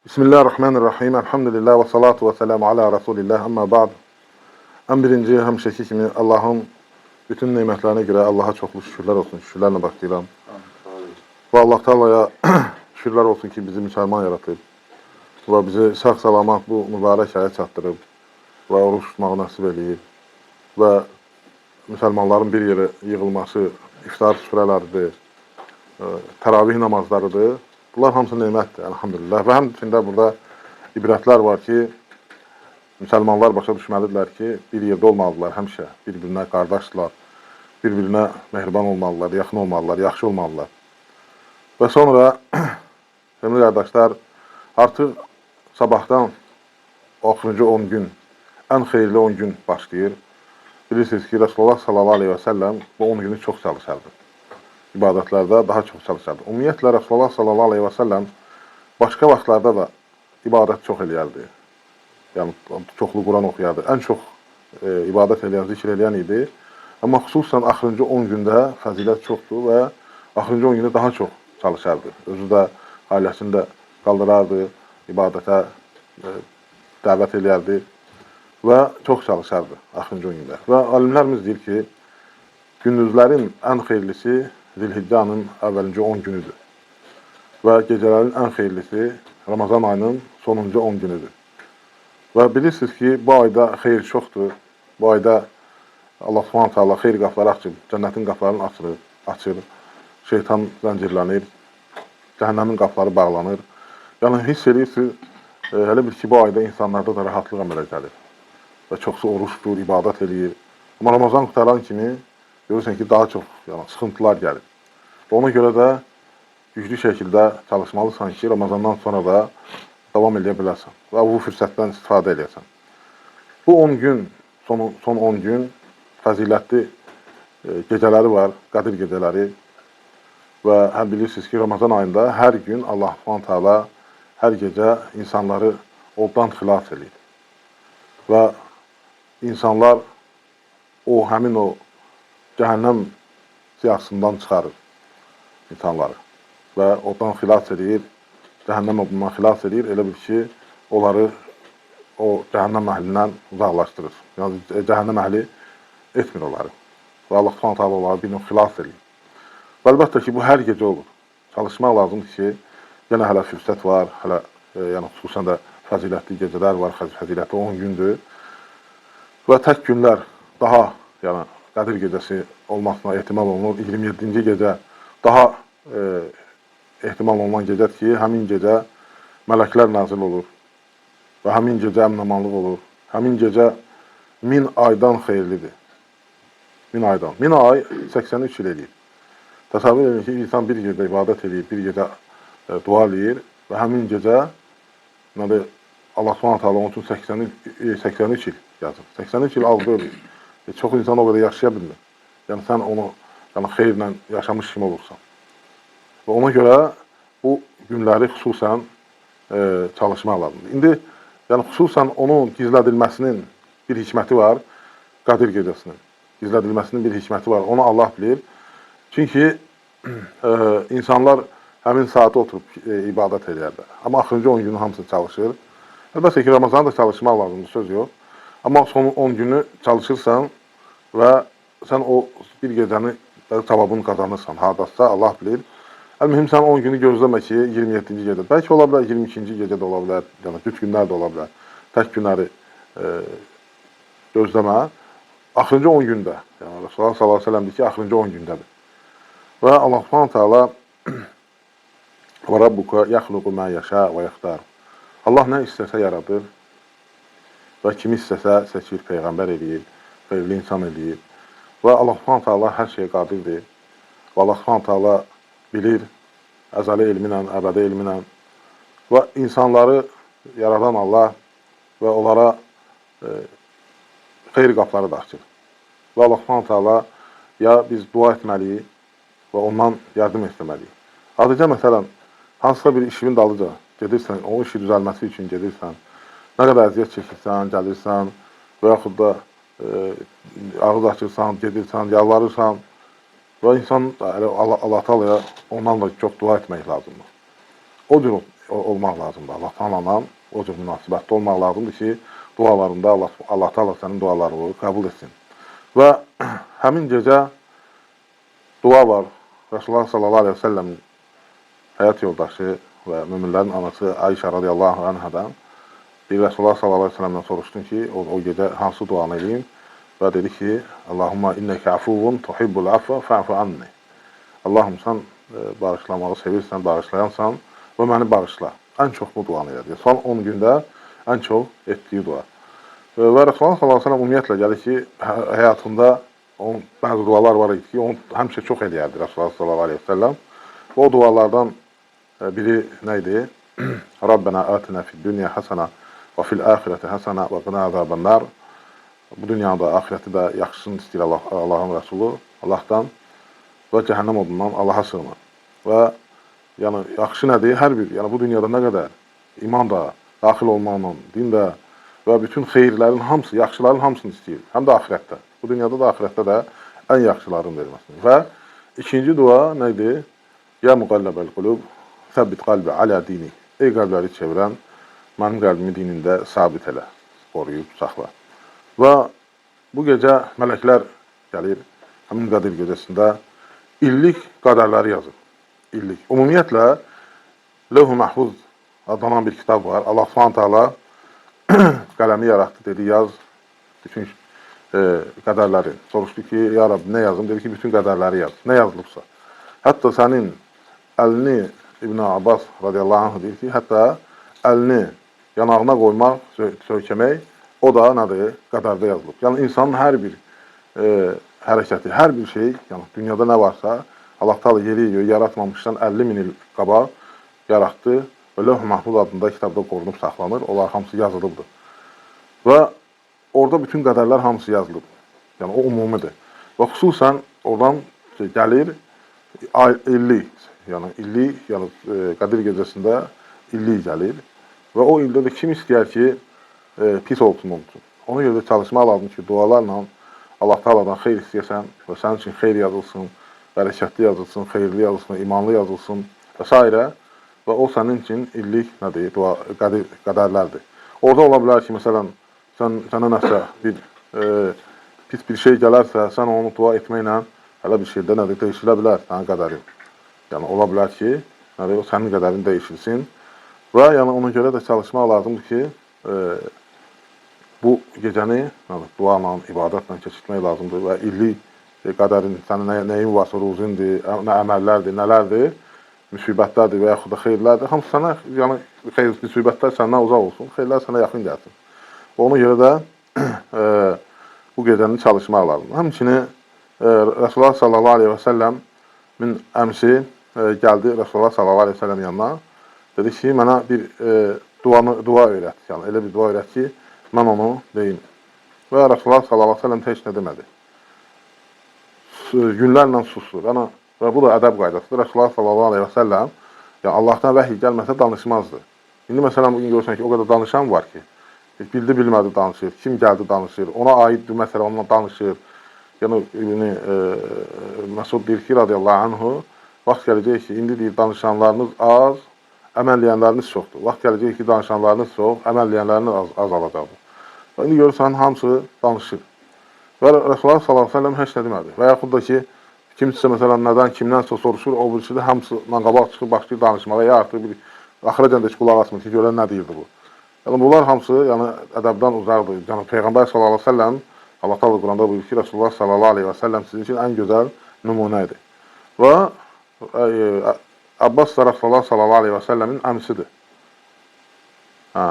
Bismillahirrahmanirrahim. Elhamdülillah və salatu və selamu ala Rasulillah. Amma ba'd. Ən birinci həmişəki kimi Allahın bütün nemətlərinə görə Allaha çoxlu şükürlər olsun. Şükürlərlə başlayıram. Və Allah Teala'ya şükürlər olsun ki, bizi müsəlman yaratıb və bizi sağ salamat bu mübarək aya çatdırıb və oruç tutmağı nəsib eləyib və müsəlmanların bir yerə yığılması, iftar süfrələridir, təravih namazlarıdır. Bunlar hamısı nemətdir, elhamdülillah. Və həmçində burada ibrətlər var ki, müsəlmanlar başa düşməlidirlər ki, bir yerdə olmalıdırlar həmişə, bir-birinə qardaşdırlar, bir-birinə mehriban olmalıdırlar, yaxın olmalıdırlar, yaxşı olmalıdırlar. Və sonra, sevgili qardaşlar, artıq sabahdan axırıncı 10 gün, ən xeyirli 10 gün başlayır. Bilirsiniz ki, Resulullah sallallahu aleyhi və səlləm bu 10 günü çox çalışardı. İbadətlərdə daha çox çalışardı. Ümumiyyətlə, Resulullah sallallahu aleyhi və səlləm başqa vaxtlarda da ibadət çox eləyərdi. Yəni, çoxlu Quran oxuyardı. Ən çox ibadət eləyən, zikr eləyən idi. Amma xüsusən axırıncı 10 gündə fəzilət çoxdur və axırıncı 10 gündə daha çox çalışardı. Özü də ailəsini də qaldırardı, ibadətə dəvət eləyərdi və çox çalışardı axırıncı 10 gündə. Və alimlərimiz deyir ki, gündüzlərin ən xeyirlisi Zilhiccanın əvvəlinci 10 günüdür. Və gecələrin ən xeyirlisi Ramazan ayının sonuncu 10 günüdür. Və bilirsiniz ki, bu ayda xeyir çoxdur. Bu ayda Allah Subhanahu taala xeyir qapıları açır, cənnətin qapılarını açır. Şeytan zəncirlənir, cəhənnəmin qapıları bağlanır. Yəni hiss edirsiniz, elə bil ki, bu ayda insanlarda da rahatlıq əmələ gəlir. Və çoxsu oruç tutur, ibadət eləyir. Amma Ramazan qurtaran kimi görürsən ki, daha çox yəni, sıxıntılar gəlir. Və ona görə də güclü şəkildə çalışmalısan ki, Ramazandan sonra da davam eləyə biləsən və bu fürsətdən istifadə eləyəsən. Bu 10 gün, son 10 gün fəzilətli gecələri var, Qədir gecələri və həm bilirsiniz ki, Ramazan ayında hər gün Allah Subhanahu taala hər gecə insanları oddan xilas eləyir. Və insanlar o həmin o cəhənnəm siyahısından çıxarır insanları və oddan xilas eləyir, cəhənnəm odundan xilas eləyir, elə bil ki, onları o cəhənnəm əhlindən uzaqlaşdırır. Yəni cəhənnəm əhli etmir onları. Və Allah Subhanahu taala onları bir növ xilas eləyir. Və əlbəttə ki, bu hər gecə olur. Çalışmaq lazımdır ki, yenə hələ fürsət var, hələ yəni xüsusən də fəzilətli gecələr var, fəzilətli 10 gündür. Və tək günlər daha, yəni Qədir gecəsi olmasına ehtimal olunur. 27-ci gecə daha ehtimal olunan gecədir ki, həmin gecə mələklər nazil olur və həmin gecə əmin-amanlıq olur. Həmin gecə 1000 aydan xeyirlidir. 1000 aydan. 1000 ay 83 il eləyir. Təsəvvür edin ki, insan bir gecə ibadət eləyir, bir gecə dua eləyir və həmin gecə deməli, Allah Subhanahu taala onun üçün 83 il yazır. 83 il az deyil. Çox insan o qədər yaşaya bilmir. Yəni sən onu yəni xeyirlə yaşamış kimi olursan. Və ona görə bu günləri xüsusən çalışmaq lazımdır. İndi yəni xüsusən onun gizlədilməsinin bir hikməti var. Qədir gecəsinin gizlədilməsinin bir hikməti var. Onu Allah bilir. Çünki insanlar həmin saata oturub ibadət eləyərlər. Amma axırıncı 10 günün hamısı çalışır. Əlbəttə ki, Ramazanda da çalışmaq lazımdır, söz yox. Amma son 10 günü çalışırsan və sən o bir gecəni savabını qazanırsan. Hardasa Allah bilir. Əlmühim sən 10 günü gözləmə ki, 27-ci gecə. Bəlkə ola bilər 22-ci gecə də ola bilər, yəni cüt günlər də ola bilər. Tək günləri gözləmə. Axırıncı 10 gündə, yəni Resulullah sallallahu əleyhi və səlləm deyir ki, axırıncı 10 gündədir. Və Allah Subhanahu taala və rabbuka yaxluqu ma yasha və yaxtar. Allah nə istəsə yaradır və kimi istəsə seçir, peyğəmbər eləyir, xeyirli insan eləyir. Və Allah Subhanahu taala hər şeyə qadirdir. Və Allah Subhanahu taala bilir əzəli elmi ilə, əbədi elmi ilə və insanları yaradan Allah və onlara xeyir qapıları da açır. Və Allah Subhanahu taala ya biz dua etməliyik və ondan yardım istəməliyik. Adicə məsələn, hansısa bir işin dalıca gedirsən, o işi düzəlməsi üçün gedirsən, nə qədər əziyyət çəkirsən, gəlirsən və yaxud da ağız açırsan, gedirsən, yalvarırsan və insan elə Allah Taalaya ondan da çox dua etmək lazımdır. O cür olmaq lazımdır. Allah Taala'la o cür münasibətdə olmaq lazımdır ki, dualarında Allah Taala sənin dualarını qəbul etsin. Və həmin gecə dua var. Resulullah sallallahu aleyhi ve sellem'in həyat yoldaşı və müminlərin anası Ayşə radiyallahu anhadan bir Resulullah sallallahu aleyhi ve sellem'dən soruşdum ki, o gecə hansı duanı eləyim? Və dedi ki, Allahumma innəkə afuvun tuhibbul afva fa'fu anni. Allahım sən bağışlamağı sevirsən, bağışlayansan və məni bağışla. Ən çox bu duanı elədi. Son 10 gündə ən çox etdiyi dua. Və Resulullah sallallahu aleyhi ve sellem ümumiyyətlə gəlir ki, həyatında onun bəzi dualar var idi ki, onu həmişə çox eləyərdi Resulullah sallallahu aleyhi ve sellem. Və o dualardan biri nə idi? Rabbena atina fid dünya hasana və fil axirəti hasana və qina azabannar. Bu dünyada, axirəti də yaxşısını istəyir Allahın Rəsulu, Allahdan və cəhənnəm odundan Allaha sığınır. Və yəni yaxşı nədir? Hər bir, yəni bu dünyada nə qədər iman da daxil olmaqla, din də və bütün xeyirlərin hamısı, yaxşıların hamısını istəyir. Həm də axirətdə. Bu dünyada da, axirətdə də ən yaxşıların verməsini. Və ikinci dua nə idi? Ya müqalləbəl qulub, səbbit qalbi alə dini. Ey qəlbləri çevirən, mənim qəlbimi dinində sabit elə, qoruyub saxla. Və bu gecə mələklər gəlir, həmin Qədir gecəsində illik qədərləri yazır. İllik. Ümumiyyətlə, Levh-i Məhfuz adlanan bir kitab var. Allah Subhanahu taala qələmi yaratdı, dedi yaz bütün qədərləri. Soruşdu ki, ya Rabbi nə yazım? Dedi ki, bütün qədərləri yaz. Nə yazılıbsa. Hətta sənin əlini İbn Abbas radiyallahu anh deyir ki, hətta əlini yanağına qoymaq, söykəmək, o da nədir? Qədərdə yazılıb. Yəni insanın hər bir hərəkəti, hər bir şey, yəni dünyada nə varsa, Allah Taala yeri göyü yaratmamışdan 50 min il qabaq yaratdı və Lövh-i Məhfuz adında kitabda qorunub saxlanır. Onlar hamısı yazılıbdır. Və orada bütün qədərlər hamısı yazılıb. Yəni o umumidir. Və xüsusən oradan gəlir illik, yəni illik, yəni Qədir gecəsində illik gəlir. Və o ildə də kim istəyər ki, pis olsun onun üçün. Ona görə də çalışmaq lazım ki, dualarla Allah Taala'dan xeyir istəyəsən və sənin üçün xeyir yazılsın, bərəkətli yazılsın, xeyirli yazılsın, imanlı yazılsın və s. Və o sənin üçün illik nədir? Dua, qədir, qədərlərdir. Orada ola bilər ki, məsələn, sənə nəsə bir pis bir şey gələrsə, sən onu dua etməklə hələ bir şeydə nədir, dəyişilə bilər sənin qədərin. Yəni ola bilər ki, nədir, o sənin qədərin dəyişilsin. Və yəni ona görə də çalışmaq lazımdır ki, bu gecəni yəni, duayla, ibadətlə keçirtmək lazımdır və illik qədərin sənin nəyin varsa ruzindir, nə əməllərdir, nələrdir, müsibətlərdir və yaxud da xeyirlərdir. Hamısı sənə, yəni xeyir, müsibətlər səndən uzaq olsun, xeyirlər sənə yaxın gəlsin. Və ona görə də bu gecəni çalışmaq lazımdır. Həmçinin Resulullah sallallahu aleyhi və səlləmin əmsi gəldi Resulullah sallallahu aleyhi və səlləm yanına. Dedi ki, mənə bir dua öyrət. Yəni elə bir dua öyrət ki, mən onu deyim. Və Resulullah sallallahu aleyhi və səlləm heç nə demədi. Günlərlə susdu. Yəni, və bu da ədəb qaydasıdır. Resulullah sallallahu aleyhi və səlləm yəni Allahdan vəhiy gəlməsə danışmazdı. İndi məsələn bugün görürsən ki, o qədər danışan var ki, bildi bilmədi danışır, kim gəldi danışır, ona aid bir məsələ onunla danışır. Yəni İbn Məsud deyir ki, radiyallahu anhu, vaxt gələcək ki, indi deyir danışanlarınız az, əməlləyənləriniz çoxdur. Vaxt gələcək ki, danışanlarınız çox, əməlləyənləriniz azalacaqdır. Və indi görürsən hamısı danışır. Və Resulullah sallallahu əleyhi və səlləm heç nə demədi. Və yaxud da ki, kimsə məsələn nədən, kimdənsə soruşur, o birisi də hamısından qabaq çıxıb başlayır danışmağa, ya artıq bir axıracan da heç qulaq asmır ki, görən nə deyirdi bu. Yəni bunlar hamısı yəni ədəbdən uzaqdır. Yəni Peyğəmbər sallallahu əleyhi və səlləm Allah Taala Quranda buyurur ki, Resulullah sallallahu əleyhi və səlləm sizin üçün ən gözəl nümunə idi. Və Abbas da Resulullah sallallahu əleyhi və səlləmin əmisidir. Hə,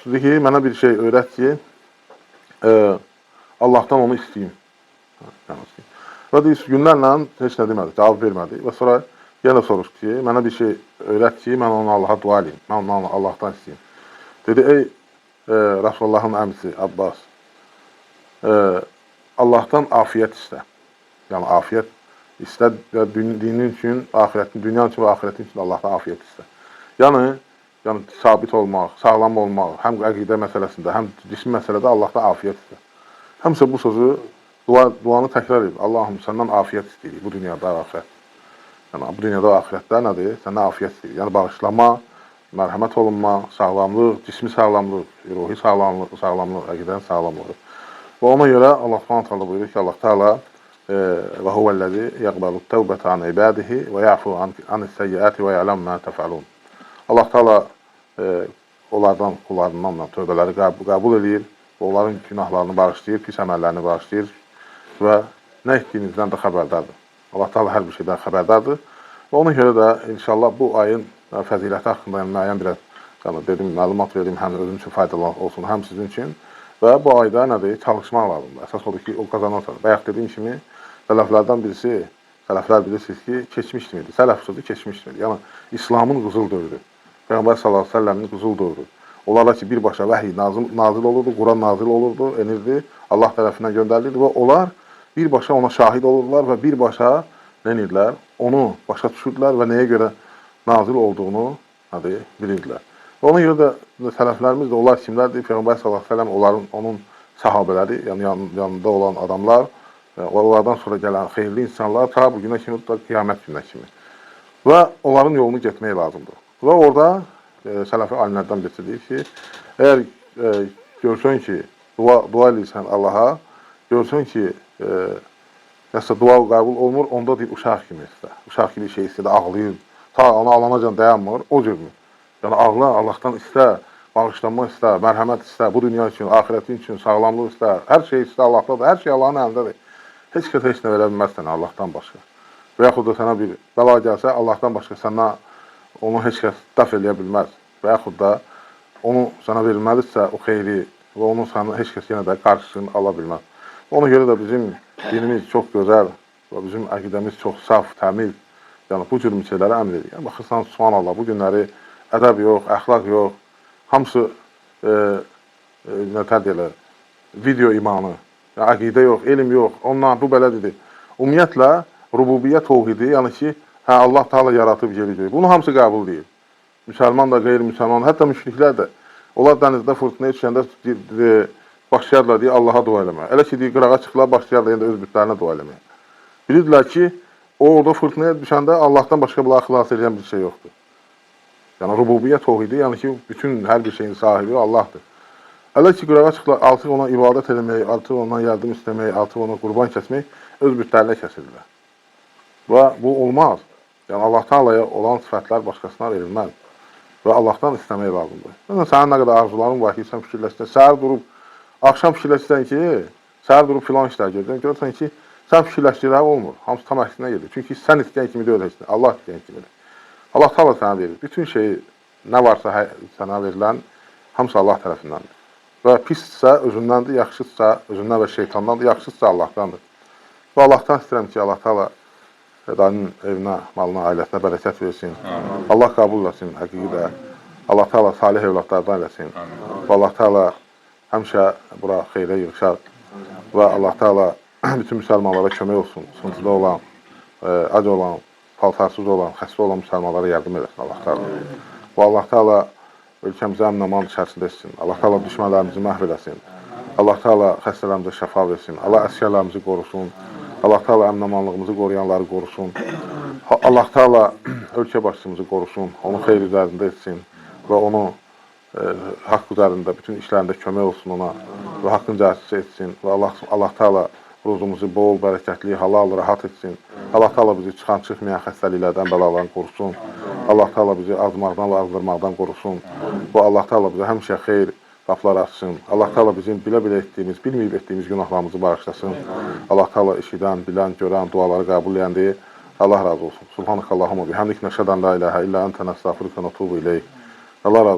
dedi ki, mənə bir şey öyrət ki, Allahdan onu istəyim. Hə, yəni istəyim. Və deyir, günlərlə heç nə demədi, cavab vermədi. Və sonra yenə soruşdu ki, mənə bir şey öyrət ki, mən onu Allaha dua eləyim, mən onu Allahdan istəyim. Dedi, ey Rasulullahın əmisi Abbas, Allahdan afiyyət istə. Yəni afiyyət istə və dinin üçün, axirətin, dünyanın üçün və axirətin üçün Allahdan afiyyət istə. Yəni sabit olmaq, sağlam olmaq, həm əqidə məsələsində, həm cismi məsələdə Allahdan afiyyət istə. Həmsə bu sözü duanı təkrar edir. Allahım səndən afiyyət istəyirik bu dünyada və axirət. Yəni bu dünyada və axirətdə nədir? Səndən afiyyət istəyirik. Yəni bağışlama, mərhəmət olunma, sağlamlıq, cismi sağlamlıq, ruhi sağlamlıq, sağlamlıq, əqidənin sağlamlığı. Və ona görə Allah Subhanahu taala buyurur ki, Allah Taala və huve'l-lezî yəqbəlu tevbete an ibadihi və ya'fu an seyyiati və ya'lem ma tef'alun. Allah Taala onlardan, qullarından tövbələri qəbul eləyir və onların günahlarını bağışlayır, pis əməllərini bağışlayır və nə etdiyinizdən də xəbərdardır. Allah Taala hər bir şeydən xəbərdardır. Və ona görə də inşallah bu ayın fəziləti haqqında yəni, müəyyən biraz yəni, dedim, məlumat verim, həm özüm üçün faydalı olsun, həm sizin üçün. Və bu ayda nədir? Çalışmaq lazımdır. Əsas odur ki, o qazanırsan. Bayaq dediyim kimi, sələflərdən birisi, sələflər bilirsiniz ki, keçmiş kimidir. Sələf sözü keçmiş kimidir. Yəni, İslamın qızıl dövrü. Peyğəmbər sallallahu əleyhi və səlləmin qızıl dövrü. Onlara ki, birbaşa vəhiy nazil olurdu, Quran nazil olurdu, enirdi, Allah tərəfindən göndərilirdi və onlar birbaşa ona şahid olurdular və birbaşa nə edirdilər? Onu başa düşürdülər və nəyə görə nazil olduğunu nədir, bilirdilər. Və ona görə də sələflərimiz də onlar kimlərdir? Peyğəmbər sallallahu əleyhi və səlləm onların onun sahabeləri, yəni yanında olan adamlar, onlardan sonra gələn xeyirli insanlar ta bu günə kimi, ta qiyamət gününə kimi. Və onların yolunu getmək lazımdır. Və orada sələfi alimlərdən birisi deyir ki, əgər görsən ki, dua eləyirsən Allaha, görsən ki, nəsə dua qəbul olmur, onda deyir uşaq kimi istə. Uşaq kimi şey istədə ağlayır, ta ona alanacan dayanmır, o cürmür. Yəni ağla, Allahdan istə, bağışlanma istə, mərhəmət istə, bu dünya üçün, axirətin üçün, sağlamlıq istə, hər şey istə Allahdadır, hər şey Allahın əlindədir. Heç kəs heç nə verə bilməz sənə Allahdan başqa. Və yaxud da sənə bir bəla gəlsə, Allahdan başqa səndən onu heç kəs dəf eləyə bilməz. Və yaxud da onu sənə verilməlidirsə, o xeyri və onu sənə heç kəs yenə də qarşısını ala bilməz. Ona görə də bizim dinimiz çox gözəl və bizim əqidəmiz çox saf, təmiz. Yəni bu cür şeylərə əmr edir. Yəni, baxırsan, subhanallah, bu günləri ədəb yox, əxlaq yox, hamısı nətər deyirlər, video imanı, yəni, əqidə yox, elm yox, ondan bu belə dedi. Ümumiyyətlə, rububiyyə təvhidi, yəni ki, hə, Allah Taala yaratıb yeri göyü. Bunu hamısı qəbul deyil. Müsəlman da, qeyri-müsəlman, hətta müşriklər də. Onlar dənizdə fırtınaya düşəndə başlayarlar deyə Allaha dua eləməyə. Elə ki, deyir, qırağa çıxırlar, başlayarlar yenə də öz bütlərinə dua eləməyə. Bilirdilər ki, o orada fırtınaya düşəndə Allahdan başqa bunları xilas edən bir şey yoxdur. Yəni rububiyyə təvhidi, yəni ki, bütün hər bir şeyin sahibi Allahdır. Elə ki, qırağa çıxdılar, artıq ona ibadət eləmək, artıq ondan yardım istəmək, artıq ona qurban kəsmək öz bütlərinə kəsirdilər. Və bu olmaz. Yəni Allah Taalaya olan sifətlər başqasına verilməz. Və Allahdan istəmək lazımdır. Məsələn, sənin nə qədər arzuların var ki, sən fikirləşsən, səhər durub, axşam fikirləşsən ki, səhər durub filan işlər görürsən, görürsən ki, sən fikirləşdirən olmur. Hamısı tam əksinə gedir. Çünki sən istəyən kimi deyil heç nə, Allah istəyən kimidir. Allah Taala sənə verir. Bütün şeyi nə varsa sənə verilən hamısı Allah tərəfindəndir. Və pissə özündəndir, yaxşıdırsa özündən və şeytandandır, yaxşıdırsa Allahdandır. Və Allahdan istəyirəm ki, Allah Taala dayının evinə, malına, ailəsinə bərəkət versin. Amin. Allah qəbul eləsin həqiqi də. Allah Taala salih evladlardan eləsin. Amin. Və Allah Taala həmişə bura xeyrə yığışar. Və Allah Taala bütün müsəlmanlara kömək olsun. Sıxıntıda olan, ac olan, paltarsız olan, xəstə olan müsəlmanlara yardım eləsin Allah Taala. Və Allah Taala ölkəmizi əmin-aman içərisində etsin. Allah Taala düşmənlərimizi məhv eləsin. Allah Taala xəstələrimizə şəfa versin. Allah əsgərlərimizi qorusun. Allah Taala əmin-amanlığımızı qoruyanları qorusun. Allah Taala ölkə başçımızı qorusun. Onu xeyir üzərində etsin və onu haqq üzərində, bütün işlərində kömək olsun ona və haqqın casusu etsin və Allah Taala ruzumuzu bol, bərəkətli, halal, rahat etsin. Allah Taala bizi çıxan, çıxmayan xəstəliklərdən, bəlalardan qorusun. Allah Taala bizi azmaqdan və azdırmaqdan qorusun. Və Allah Taala bizə həmişə xeyir qapılar açsın. Allah Taala bizim bilə-bilə etdiyimiz, bilməyib etdiyimiz günahlarımızı bağışlasın. Allah Taala eşidən, bilən, görən duaları qəbul edəndir. Allah razı olsun. Subhanakallahumma bihamdik nəşhədən la ilahə illə əntə nəstəğfiruka və nətubu ileyk. Allah razı olsun.